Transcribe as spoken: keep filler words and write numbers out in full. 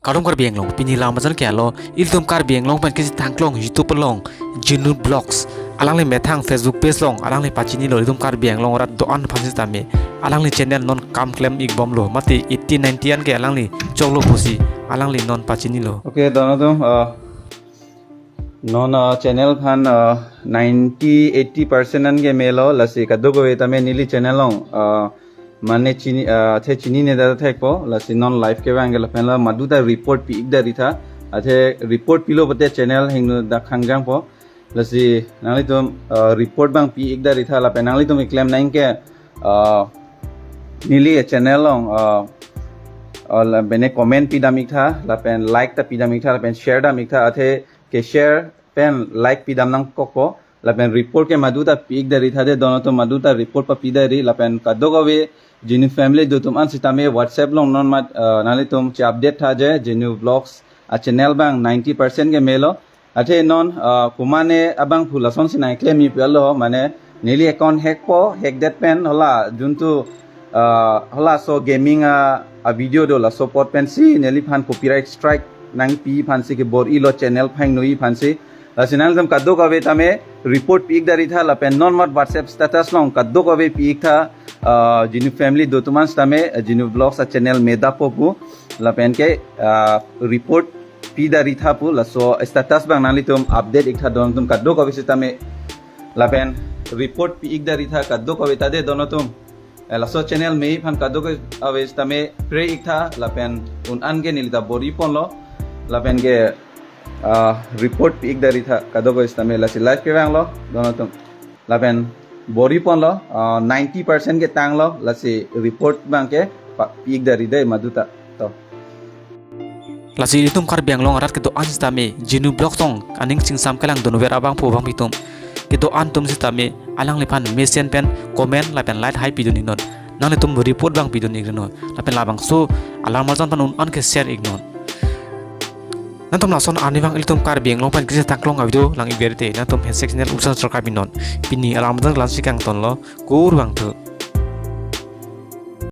Kardom Karbi Anglong, pini alam ajan ke alo, ilitum Karbi Anglong pen kisi thangklong YouTube along, Genu Vlogs. Alangli methang Facebook page along, alangli pachinilo, ilitum Karbi Anglong arat do-an aphan sitame. Alangli channel non kam klem-ik bomlo, mate eighty ninety an ke alangli choklo pusi, alangli non pachinilo. Okay, dono tum, uh, non, uh, channel aphan, uh, ninety eighty percent an ke melo, lasi kadokave tame neli channel along, uh, mane chini, ah, the chinine ta thekpo, lasi non live kevang ke lapen la madu ta report pi-ik dari tha, athe report pilo pute channel hingno dak khangjangpo, lasi nanglitum, ah, report abang pi-ik dari tha, lapen nanglitum keklem nang ke, ah, neli channel along, ah, ah, la bene comment pidam-ik tha, lapen like ta pidam-ik tha, lapen share dam-ik tha, athe ke share pen like pidam nangkokpo, lapen report ke madu ta pi-ik dari tha de, dono tum madu ta report papi dari, lapen kadokave Genu family do tum an sitame WhatsApp along non mat, eh, nanglitum che update tha je, Genu Vlogs a channel abang ninety percent ke melo, athe non, eh, kumane abangphu lasonsi nangklem-ik pi alo, mane neli account hackpo, hack det pen hala juntu, ah, halaso gaming a, a video do, laso apot pensi neliphan copyright strike nangpi aphansi kebor-ilo, channel aphan hingno-i aphansi. Lasi nanglitum kadokave tame report pi-ik dari tha, lapen non mat WhatsApp status along kadokave pi-ik tha, ah, Genu family do tum an sitame, ah, Genu Vlogs a channel me dapo pu, lapen ke, ah, report pi dari tha pu, laso status abang nanglitum update-ik tha, dono tum kadokave sitame, lapen report pi-ik dari tha kadokave ta de, dono tum. Eh, laso channel me aphan kadokave sitame pray-ik tha, lapen un an ke neli ta bor-i ponlo, lapen ke, ah, report pi-ik dari tha kadokave sitame, lasi live kevanglo, dono tum. Lapen bor-i ponlo, ah, ninety percent ke tanglo, lasi report abang ke pa-, pi-ik dari de madu ta. To. Lasi ilitum Karbi Anglong arat kedo-an sitame, Genu Vlogs along aning chingsam kelang dunver abangphu abangpi atum, kedo-an atum sitame, alangliphan mesen pen comment lapen like hai pidun-ik non. Nanglitum report abang pidun-ik non. Lapen labangso alam arjan aphan un an ke share-ik non. Nangtum lason arnivang ilitum Karbi Anglong pen kisi thangklong a video lang-ik berte, nangtum handshake channel usa subscribe non. Pini alam arjan la-ansi kangtonlo, kurvangthu.